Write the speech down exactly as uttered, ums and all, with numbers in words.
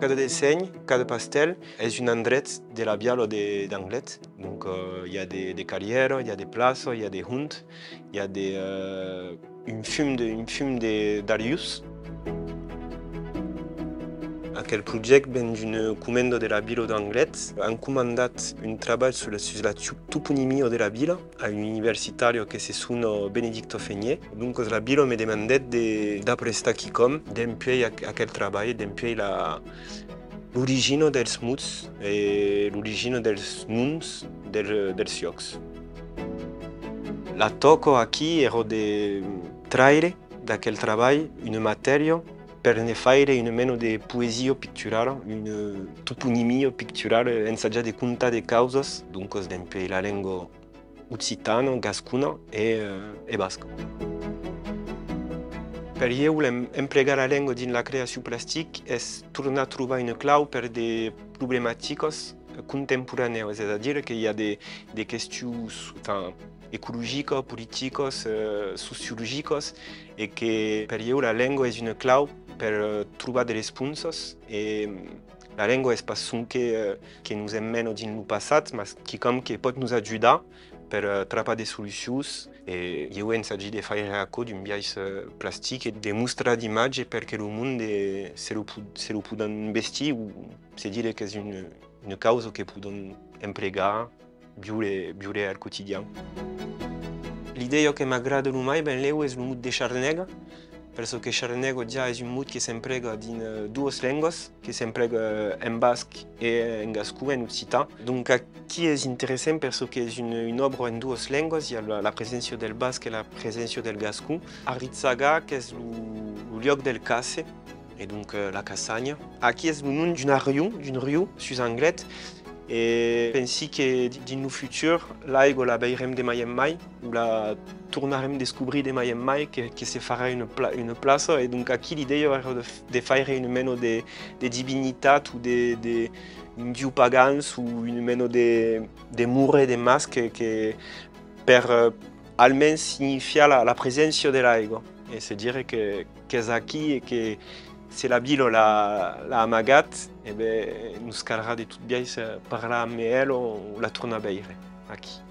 Cada dessenh, cada pastèl es un endrech de la viala de, d'Anglet. Donc, euh, i a de, de carrièras, i a de plaças, i a de hont, i a de, euh, un fum de, un fum de, d'arrius. Aquel projècte ven d'una comenda de la vila d'Anglet. An comandat un trabalh sus la, sus la tu-, toponimia de la vila a un universitari que se sona Benedicto Fenier. Doncas la vila me demandèt de, d'aprestar quicòm dempuèi aqu-, aquel trabalh, dempuèi la, l'origina dels mots e l'origina dels noms del, dels jòcs. La tòca aquí èra de traire d'aquel trabalh una matèria per ne faire una mena de poesia picturala, una toponimia picturala, ensajar de contar de causas, doncas dempuèi la lenga occitana, gascona e, eh, e basca. Per ieu, l'em-, emplegar la lenga dins la creacion plastica es tornar trobar una clau per de problematicas contemporanèas, es a dire que i a de, de questions, enfin, ecologicas, politicas, eh, sociologicas, e que per ieu la lenga es una clau per, eh, trobar de responsas, e, mm, la lenga es pas sonque, eh, que nos emmena dins lo passat, mas quicòm que pòt nos ajudar per, eh, trapar de solucions, e ieu ensagi de faire aquò d'un biais, eh, plastic e de mostrar d'imatges per que lo monde, eh, se lo po-, se lo pòdan vestir o se dire qu'es un, una causa que pòdan emplegar, viure, viure al quotidian. L'idèia que m'agrada lo mai, benlèu, es lo mot de charnèga, per çò que charnèga ja es un mot que s'emplega dins, eh, doas lengas, que s'emplega, eh, en basc e en gascon, en occitan. Donc aquí es interessant per çò qu'es una, una òbra en doas lengas, i a la, la preséncia del basc e la preséncia del gascon. Arritzaga, qu'es lo, lo luòc del casse, e donc, eh, la cassanha. Aquí es lo nom d'un arriu, d'un riu, sus Anglet. E pensi que di-, dins lo futur, l'aiga la veirem de mai en mai, o la tornarem descobrir de mai en mai, que, que se farà una pla-, una plaça. E donc aquí l'idèia èra de f-, de faire una mena de, de divinitat o de, de, un dieu pagans o una mena de, de morre de mas que, que per, eh, almens signifiar la, la preséncia de l'aiga. E se dire que, qu'es aquí e que se la vila l'a, l'a amagat, e ben, nos calrà de tot biais, eh, parlar amb ela o la tornar veire aquí.